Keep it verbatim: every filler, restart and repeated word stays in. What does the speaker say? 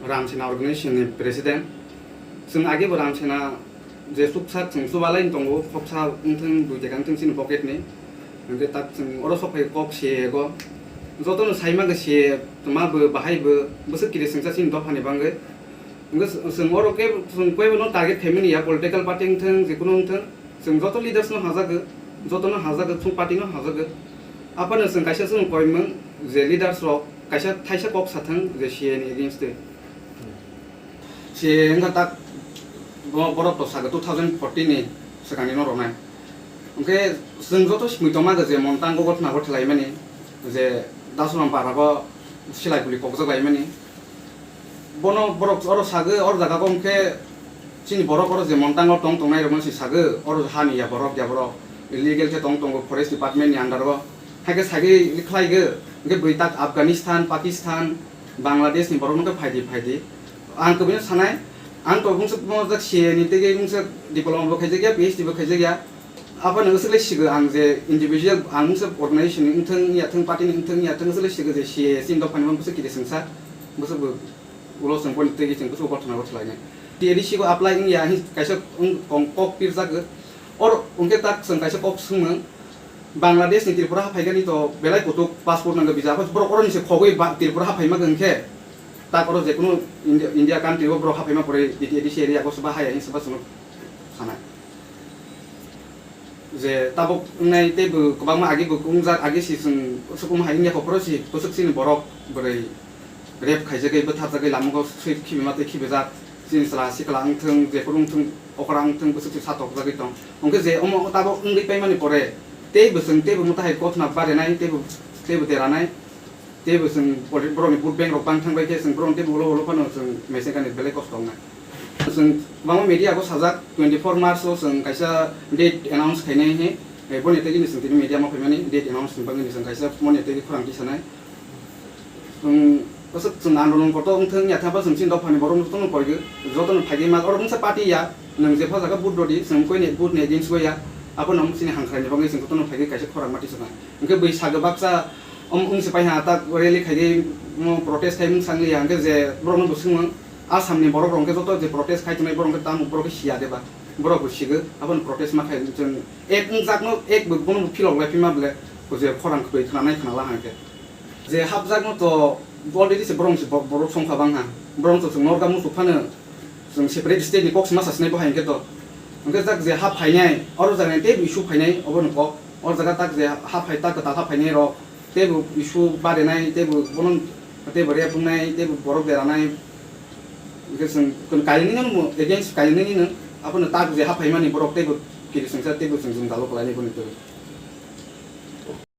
Ramsena organization ni president. Chwng age bo Ramsena je chuksak chwng chubalai tongo, khoksa wngthwng, dui taka wngthwng chini pocket ni. Hwnkhe tak chwng oro sok phai kok se go. Jotono sai ma khe se ma bo bahai bo bwswk kiri swngsa chini dopha ni bagwi. Hwnkhe chwng oro khe chwng koi bono target khaimani ya, political party wngthwng, je kunu wngthwng. Chwng joto leaders no hajago, joto no hajago, chwng party no hajago. Aphano chwng kaisa chwng koimung je leaders rok kaisa thaisa kok sathang je C A ni against de. C A wngkha tak bo-, borok to sago two thousand fourteen ni swkang ni no rwnai. Hwnkhe chwng joto swmui tongma je Montang go gotna go thwlaimani je Dasoram para go silai kuli kokjak laimani. Bono borok oro sagwi, oro jaga o hwnkhe chini borok oro je Montang o tong tongnai rok no se sagwi, oro hani ya borok ya borok illegal khe tong tongo forest department ni under o, haikhe sagwi khlai go, hwnkhe bwrwi tak Afghanistan, Pakistan, Bangladesh ni borok no khe phaidi phaidi. Ang kubui no sanai, ang to bungsa mo jak C A ni tei bungsa diploma bo khaijak ya, P H D bo khaijak ya. Aphano swk le sigo ang je individual, ang mungsa organization ni wngthang ya thang, party ni wngthang ya thang, swk le sigo je C A S ni dophani mungsa kiri swngsa, mungsa bo ulo chwng boni twi chwng bwswk gotthona gotthwlainai. T A D C go apply wngya hin kaisa wng kong kok pirjak. Or hwnkhe tak chwng kaisa kok swngmung, Bangladesh ni Tripura haphaigani to belai kutuk passport nangkha visa, borok oroni se khogwi ba-, Tripura haphaima hwnkhe tak oro jekunu India, India country o borok haphaima pore T A D C area go se bahai hinse ba chwng sanai. Je tabuk wngnai teibo kwbangma age bo wngjak, age si chwng aswk wng hai wngya kok phuru si bwswk chini borok bwrwi rape khaijagwi, bwtharjagwi, lamao swi khibi ma tei khibijak, chini chwla sikla wngthwng, jephuru wngthwng, okra wngthwng, bwswk si satokjagwi tong. Hwnkhe je omo tabuk wngwi paimani pore teibo chwng teibo mwtai hai kothna barinai, teibo, teibo deranai. Teibo chwng poli-, borokni vote bank rok bang thang bai khe chwng borokni teibo ulo ulo phano chwng mechanic belai kosto wngnai. Chwng kwbangma media bo sajak, twenty four March o chwng kaisa date announce khainai he, eh, boni tei gini chwng tini media ma phaimani date announce ni bagwi chwng kaisa moni tei khorang tisanai. Chwng aswk chwng andolon kotor wngthwng ya thapa chwng chini dophani borok jotono koigo, jotono phaigwi ma oro mungsa party ya, nwng jepha jaga vote rodi, chwng koini vote ni against go ya, abono chini hangkhrai ni bagwi chwng jotono phaigwi kaisa khorang ma tisanai. Hwnkhe bui sago baksa, om, wng se pai ha, tak rally khai de, mo protest khai mung sang liya, hwnkhe je borok no bo swngmung, Assam ni borok rok hwnkhe joto je protest khai tongnai borok hwnkhe tamo borok khe siya de ba, borok bo sigo, aboni protest ma khai chwng ek wng jak no ek bo bono bo philok lai phi ma ble, bo je khorang khwtwi khna nai khna la hwnkhe. Je hap jak no to already se borok se bo-, borok song kha bang ha, borok to chwng norga muchuk phano, Chwng separate state ni kok se ma sa sinai bo hai hwnkhe to. Hwnkhe tak je ha phainai, oro jaga ni teibo issue phainai, obo ni kok. Oro jaga tak je ha phai, tak kwtal ha phainai rok, teibo issue barinai, teibo bono, teibo rape wngnai, teibo borok deranai. Hwnkhe chwng kainwi no against kainwi no, abono tak je ha phaimani borok teibo kiri swngsa, teibo chwng jwngjalo kwlainai boni twi.